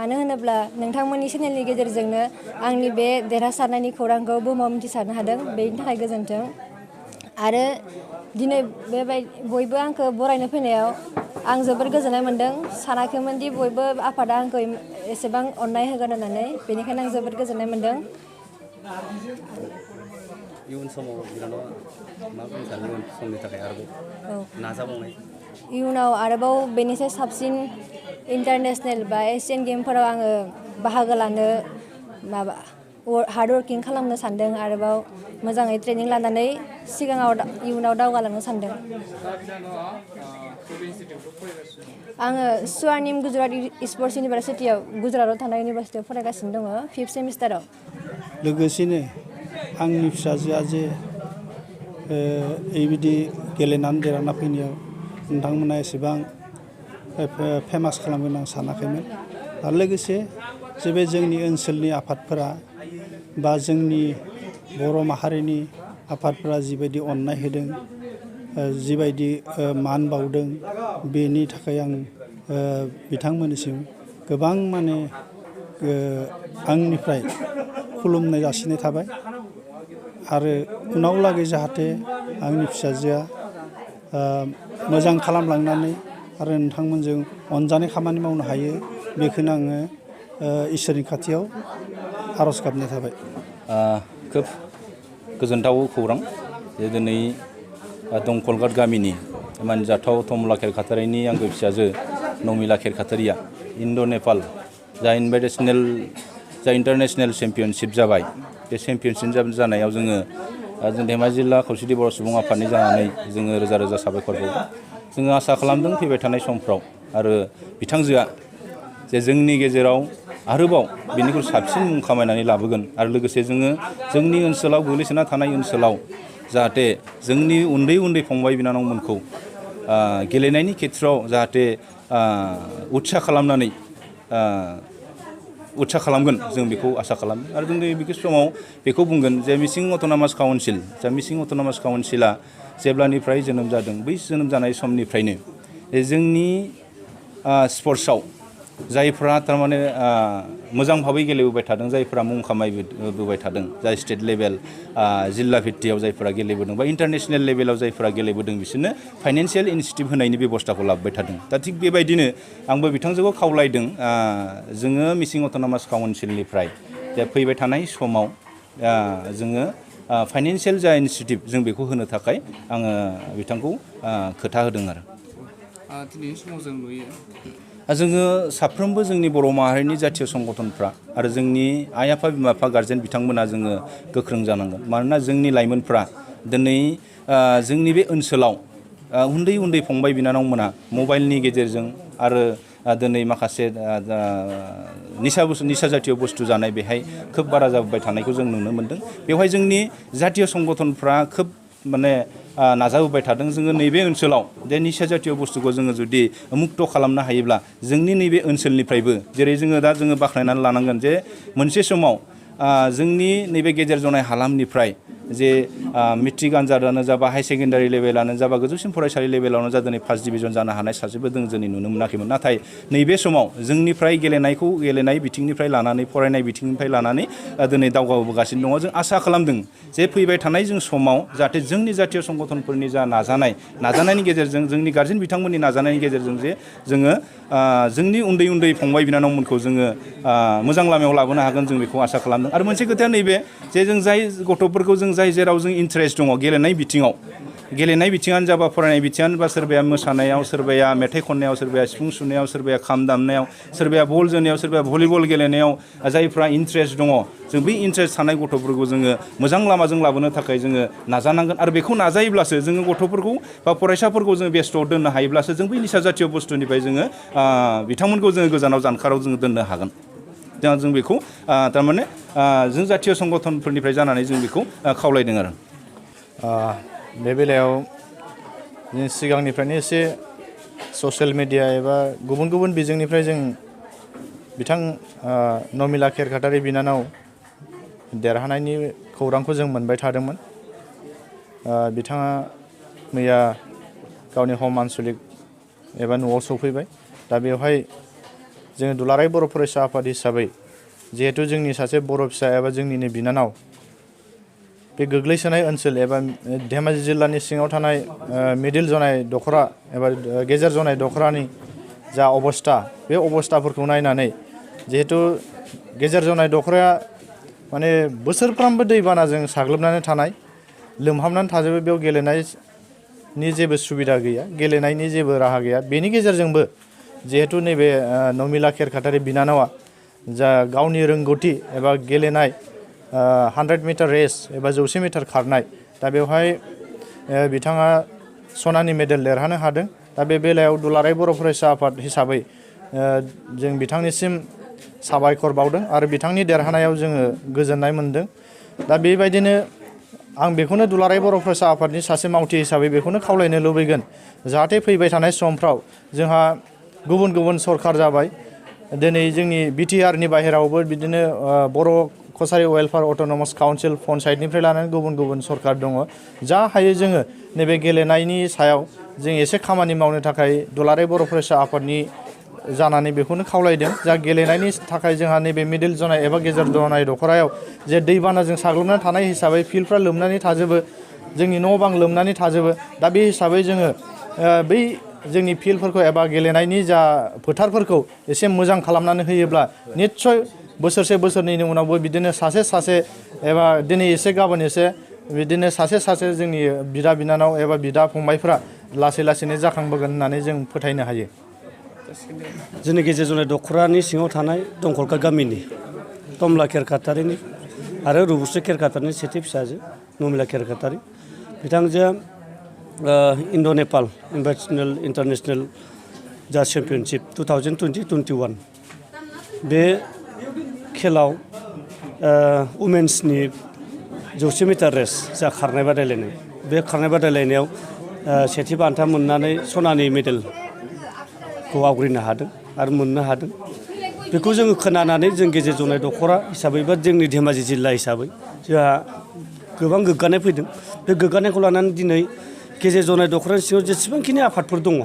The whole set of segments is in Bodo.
मानो होनोब्ला नोंथांमोननि चेनेलनि गेजेरजोंनो आंनि बे देरहासारनायनि खौरांखौ बुहुमाव मिथिसारनो हादों बेनि थाखाय गोजोन्थों आरो दिनै बयबो आंखौ बरायनो फैनायाव आं जोबोर गोजोननाय मोन्दों सानाखैमोन दि बयबो आफादा आंखौ एसेबां अननाय होगोन होननानै बेनिखायनो आं जोबोर गोजोननाय मोन्दों इयुन समाव बिनानावा मा बुंनो सानो इयुन समनि थाखाय आरोबाव नाजाबावनाय इयुनाव आरोबाव बेनिसाय साबसिन इन्टारनेसनेल बा एशियान गेमफोराव आङो बाहागो लानो हार्ड वर्किं खालामनो सानदों आरोबाव मोजाङै ट्रेनिं लानानै इयुनाव दावगालांनो सानदों आङो स्वर्निम गुजरात स्पर्ट्स इउनिभारसिटियाव गुजरातआव थानाय इउनिभारसिटियाव फरायगासिनो दङ 5th सेमिस्टाराव लोगोसेनो आंनि फिसाजोआ जे बेबायदि गेलेनानै देरहाना फैनायाव नोंथांमोना एसेबां फेमास खालामगोन आं सानाखैमोन आरो लोगोसे जे बे जोंनि ओनसोलनि आफादफोरा बा जोंनि बर' माहारिनि आफादफोरा जिबायदि अननाय होदों जिबायदि मान बावदों बेनि थाखाय आं बिथांमोननिसिम गोबां माने आंनिफ्राय खुलुमनाय जासिनाय थाबाय आरो उनाव लागै जाहाथे आंनि फिसाजोआ मोजां खालामलांनानै आरो नोंथांमोनजों अनजानाय खामानि मावनो हायो बेखौनो आङो इसोरनि खाथियाव आर'ज गाबनाय थाबाय खोब गोजोनथाव खौरां जे दिनै दंखलघाट गामिनि मानजाथाव तमला खेरखातारिनि आंगो फिसाजो नमिला खेरखातारिया इन्ड' नेपाल जा इन्टारनेसनेल चेम्पियनशिप जाबाय बे चेम्पियनशिप जानायाव जों धेमाजि जिल्ला खौसेथि बर' सुबुं आफादनि जानानै जोङो रोजा रोजा साबायखर बावो जोङो आसा खालामदों फैबाय थानाय समफ्राव आरो बिथांजोआ जे जोंनि गेजेराव आरोबाव बेनिख्रुइ साबसिन मुं खामायनानै लाबोगोन आरो लोगोसे जोङो जोंनि ओनसोलाव गोग्लैसोना थानाय ओनसोलाव जाहाथे जोंनि उन्दै उन्दै फंबाय बिनानावमोनखौ गेलेनायनि खेथ्रआव जाहाथे उत्सा खालामनानै उत्सा खालामगोन जों बेखौ आसा खालामो आरो जों बे समाव बेखौ बुंगोन जे मिसिं अट'नमास काउन्सिल मिसिं अट'नमास काउन्सिला जेब्लानिफ्राय जोनोम जादों बै जोनोम जानाय समनिफ्रायनो जोंनि स्पर्ट्सआव जायफ्रा थारमाने मोजां भाबै गेलेबोबाय थादों जायफ्रा मुं खामायबोबाय थादों जाय स्टेट लेभेल जिल्ला भित्तियाव जायफ्रा गेलेबोदों बा इन्टारनेसनेल लेभेलाव जायफ्रा गेलेबोदों बिसोरनो फाइनान्सियेल इनसेन्टिभ होनायनि बेबस्थाखौ लाबोबाय थादों दा थिग बेबायदिनो आंबो बिथांजोखौ खावलायदों जोङो मिसिं अट'नमास काउन्सिलनिफ्राय जे फैबाय थानाय समाव जोङो फाइनान्सियेल जा इनसेन्टिभ जों बेखौ होनो थाखाय आङो बिथांखौ खोथा होदों आरो दिनैनि समाव जों नुयो जोङो साफ्रोमबो जोंनि बर' माहारिनि जातीय संगठनफ्रा आरो जोंनि आइ आफा बिमा बिफा गारजेन बिथांमोना जोङो गोख्रों जानांगोन मानोना जोंनि लाइमोनफ्रा दिनै जोंनि बे ओनसोलाव उन्दै उन्दै फंबाय बिनानावमोना मबाइलनि गेजेरजों आरो दिनै माखासे निसा जातीय बुस्थु जानाय बेहाय खोब बारा जाबोबाय थानायखौ जों नुनो मोन्दों बेवहाय जोंनि जातीय संगठनफ्रा खोब माने नाजाबोबाय थादों जोङो नैबे ओनसोलाव जे निसा जातीय बुस्थुखौ जोङो जुदि मुक्त खालामनो हायोब्ला जोंनि नैबे ओनसोलनिफ्रायबो जेरै जोङो दा जोङो बाख्नायनानै लानांगोन जे मोनसे समाव जोंनि नैबे गेजेर जनाय हालामनिफ्राय जे मेट्रिक आनजादानो जा बा हाई सेकेन्डारि लेभेलानो जा बा गोजौसिन फरायसालि लेभेलावनो जा दिनै फार्स्ट डिभिजन जानो हानाय सासेबो जों दिनै नुनो मोनाखैमोन नाथाय नैबे समाव जोंनिफ्राय गेलेनाय बिथिंनिफ्राय लानानै फरायनाय बिथिंनिफ्राय लानानै दिनै दावगाबोगासिनो दङ जों आसा खालामदों जे फैबाय थानाय जों समाव जाहाथे जोंनि जातीय संगठनफोरनि जा नाजानायनि गेजेरजों जोंनि गारजेन बिथांमोननि नाजानायनि गेजेरजों जे जोङो जोंनि उन्दै उन्दै फंबाय बिनानावमोनखौ जोङो मोजां लामायाव लाबोनो हागोन जों बेखौ आसा खालामदों आरो मोनसे खोथाया नैबे जे जों जाय गथ'फोरखौ जों जेराव जों इन्टारेस्ट दङ गेलेनाय बिथिङानो जा बा फरायनाय बिथिङानो बा सोरबाया मोसानायाव सोरबाया मेथाइ खननायाव सोरबाया सिफुं सुनायाव सोरबाया खाम दामनायाव सोरबाया बल जोनायाव सोरबाया भलिबल गेलेनायाव जायफ्रा इन्टारेस्ट दङ जों बै इन्टारेस्ट थानाय गथ'फोरखौ जोङो मोजां लामाजों लाबोनो थाखाय जोङो नाजानांगोन आरो बेखौ नाजायोब्लासो जोङो गथ'फोरखौ बा फरायसाफोरखौ जोङो बेस्थ'आव दोननो हायोब्लासो जों बै निसा जातीय बुस्थुनिफ्राय जोङो बिथांमोनखौ जोङो गोजानाव जानखाराव जोङो दोननो हागोन जों बेखौ थारमाने जों जातीय संगठनफोरनिफ्राय जानानै जों बेखौ खावलायदों आरो बे बेलायाव जों सिगांनिफ्रायनो एसे ससियेल मिडिया एबा गुबुन गुबुन बिजोंनिफ्राय जों बिथां नमिला खेरखातारि बिनानाव देरहानायनि खौरांखौ जों मोनबाय थादोंमोन बिथाङा मैया गावनि हम आनसलिक एबा न'आव सफैबाय दा बेवहाय जोङो दुलाराय बर' फरायसा आफाद हिसाबै जिहेथु जोंनि सासे बर' फिसा एबा जोंनिनो बिनानाव बे गोग्लैसोनाय ओनसोल एबा धेमाजि जिल्लानि सिङाव थानाय मिडिल जनाय दख'रा एबा गेजेर जनाय दख'रानि जा अबस्था बे अबस्थाफोरखौ नायनानै जिहेतु गेजेर जनाय दख'राया माने बोसोरफ्रामबो दैबानाजों साग्लोबनानै थानाय लोमहाबनानै थाजोबो बेयाव गेलेनायनि जेबो सुबिदा गैया गेलेनायनि जेबो राहा गैया बेनि गेजेरजोंबो जिहेतु नैबे नमिला खेरखातारि बिनानावा जा गावनि रोंगौथि एबा गेलेनाय 100 मिटार रेस एबा 100 मिटार खारनाय दा बेवहाय बिथाङा सनानि मेडेल देरहानो हादों दा बे बेलायाव दुलाराय बर' फरायसा आफाद हिसाबै जों बिथांनिसिम साबायखर बावदों आरो बिथांनि देरहानायाव जोङो गोजोननाय मोनदों दा बेबायदिनो आं बेखौनो दुलाराय बर' फरायसा आफादनि सासे मावथि हिसाबै बेखौनो खावलायनो लुबैगोन जाहाथे फैबाय थानाय समफ्राव जोंहा गुबुन गुबुन सरखार जाबाय दिनै जोंनि बिटिआरनि बाहेरावबो बिदिनो बर' कसारि वेलफेयार अट'नमास काउन्सिल पन्सायतनिफ्राय लानानै गुबुन गुबुन सरखार दङ जा हायो जोङो नैबे गेलेनायनि सायाव जों एसे खामानि मावनो थाखाय दुलाराय बर' फरायसा आफादनि जानानै बेखौनो खावलायदों जा गेलेनायनि थाखाय जोंहा नैबे मिडिल जनाय एबा गेजेर जनाय दख'रायाव जे दैबानाजों साग्लोबनानै थानाय हिसाबै फिल्डफ्रा लोमनानै थाजोबो जोंनि न' बां लोमनानै थाजोबो दा बे हिसाबै जोङो बै जोंनि फिल्डफोरखौ एबा गेलेनायनि जा फोथारफोरखौ एसे मोजां खालामनानै होयोब्ला निस्सय बोसोरसे बोसोरनैनि उनावबो बिदिनो सासे एबा दिनै एसे गाबोन एसे बिदिनो सासे जोंनि बिदा बिनानाव एबा बिदा फंबायफ्रा लासै लासैनो जाखांबोगोन होननानै जों फोथायनो हायो जोंनि गेजेर जनाय दख'रानि सिङाव थानाय दंखलका गामिनि तमला खेरखातारिनि आरो रुबुसु खेरखातारिनि सेथि फिसाजो नमिला खेरखातारि बिथांजोआ इन्ड' नेपाल इन्टारनेशनेल जा चेम्पियनशिप 2020-21 बे खेलाव वुमेन्सनि 100 मिटार रेस जा खारनाय बादायलायनाय बे खारनाय बादायलायनायाव सेथि बान्था मोननानै सनानि मेडेलखौ आवग्रिनो हादों आरो मोननो हादों बेखौ जोङो खोनानानै जों गेजेर जनाय दख'रा हिसाबै बा जोंनि धेमाजि जिल्ला हिसाबै जोंहा गोबां गोग्गानाय फैदों बे गोग्गानायखौ लानानै दिनै गेजेर जनाय दख'रानि सिङाव जेसेबांखिनि आफादफोर दङ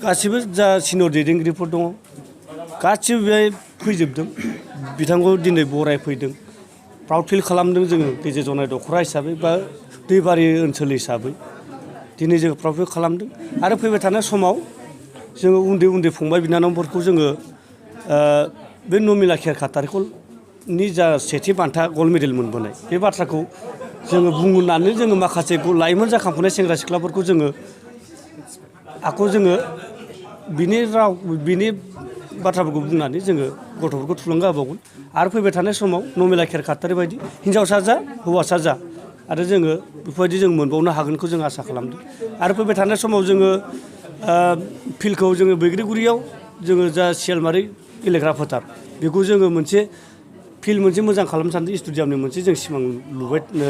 गासिबो जा सिनियर दैदेनगिरिफोर दङ गासिबो बेहाय फैजोबदों बिथांखौ दिनै बरायफैदों प्राउड फिल खालामदों जोङो गेजेर जनाय दख'रा हिसाबै बा दैबारि ओनसोल हिसाबै दिनै जोङो प्राउड फिल खालामदों आरो फैबाय थानाय समाव जोङो उन्दै फंबाय बिनानावफोरखौ जोङो बे नमिला खेरखातारिनि जा सेथि बान्था गल्ड मेडेल मोनबोनाय बे बाथ्राखौ जोङो बुंनानै जोङो माखासे लाइमोन जाखांफुनाय सेंग्रा सिख्लाफोरखौ जोङो बिनि बाथ्राफोरखौ बुंनानै जोङो गथ'फोरखौ थुलुंगा होबावगोन आरो फैबाय थानाय समाव नमिला खेरखातारि बायदि हिन्जावसा जा हौवासा जा आरो जोङो बेफोरबायदि जों मोनबावनो हागोनखौ जों आसा खालामदों आरो फैबाय थानाय समाव जोङो फिल्डखौ जोङो बैग्रिगुरियाव जोङो जा सियालमारि गेलेग्रा फोथार बेखौ जोङो मोनसे फिल्ड मोनसे मोजां खालामनो सानदों स्टेडियामनि मोनसे जों सिमां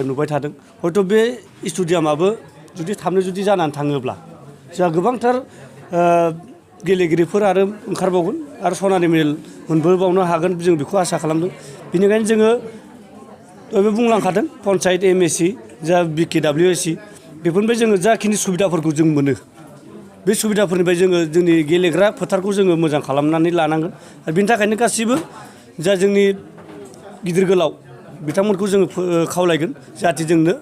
नुबाय थादों हयथ' बे स्टेडियामाबो जुदि थाबनो जुदि जानानै थाङोब्ला जोंहा गोबांथार गेलेगिरिफोर आरो ओंखारबावगोन आरो सनानि मेडेल मोनबोबावनो हागोन जों बेखौ आसा खालामदों बेनिखायनो जोङो बे बुंलांखादों पन्सायत MSC जा BKWSC बेफोरनिफ्राय जोङो जाखिनि सुबिदाफोरखौ जों मोनो बे सुबिदाफोरनिफ्राय जोङो जोंनि गेलेग्रा फोथारखौ जोङो मोजां खालामनानै लानांगोन आरो बिनि थाखायनो गासिबो जा जोंनि गिदिर गोलाव बिथांमोनखौ जोङो खावलायगोन जाहाथे जोंनो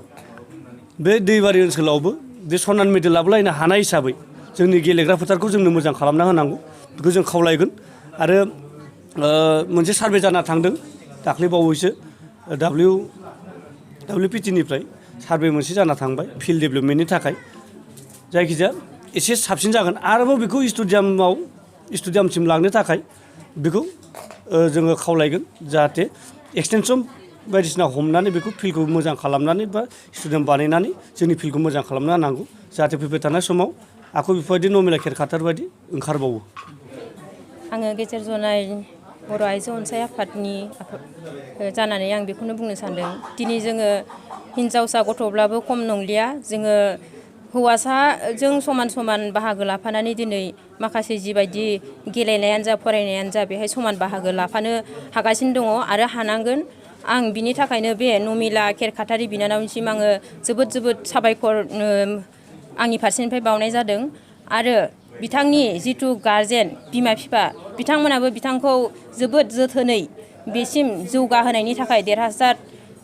बे दैबारि ओनसोलावबो बे सनानि मेडेल लाबोलायनो हानाय हिसाबै जोंनि गेलेग्रा फोथारखौ जोंनो मोजां खालामना होनांगौ बेखौ जों खावलायगोन आरो मोनसे सार्भे जाना थांदों दाख्लै बावैसो WPTनिफ्राय सार्भे मोनसे जाना थांबाय फिल्ड डेभेलपमेन्टनि थाखाय जायखिजाया एसे साबसिन जागोन आरोबाव बेखौ स्टेडियामसिम लांनो थाखाय बेखौ जोङो खावलायगोन जाहाथे एक्सटेनसन बायदिसिना हमनानै बेखौ फिल्डखौ मोजां खालामनानै बा स्टेडियाम बानायनानै जोंनि फिल्डखौ मोजां खालामनो होनांगौ जाहाथे फैबाय थानाय समाव आखौ बेफोरबायदि नमिला खेरखातारि बायदि ओंखारबावो आङो गेजेर जनाय बर' आइजो अनसाय आफादनि जानानै आं बेखौनो बुंनो सानदों दिनै जोङो हिन्जावसा गथ'ब्लाबो खम नंलिया जोङो हौवासाजों समान बाहागो लाफानानै दिनै माखासे जिबायदि गेलेनायानो जा फरायनायानो जा बेहाय समान बाहागो लाफानो हागासिनो दङ आरो हानांगोन आं बिनि थाखायनो बे नमिला खेरखातारि बिनानावनिसिम आङो जोबोद साबायखर आंनि फारसेनिफ्राय बावनाय जादों आरो बिथांनि जिथु गारजेन बिमा बिफा बिथांमोनाबो बिथांखौ जोबोद जोथोनै बेसिम जौगाहोनायनि थाखाय देरहासार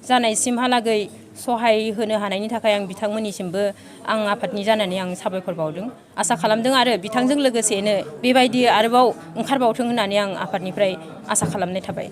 जानायसिमहालागै सहाय होनो हानायनि थाखाय आं बिथांमोननिसिमबो आं आफादनि जानानै आं साबायखर बावदों आसा खालामदों आरो बिथांजों लोगोसेनो बेबायदि आरोबाव ओंखारबावथों होननानै आं आफादनिफ्राय आसा खालामनाय थाबाय।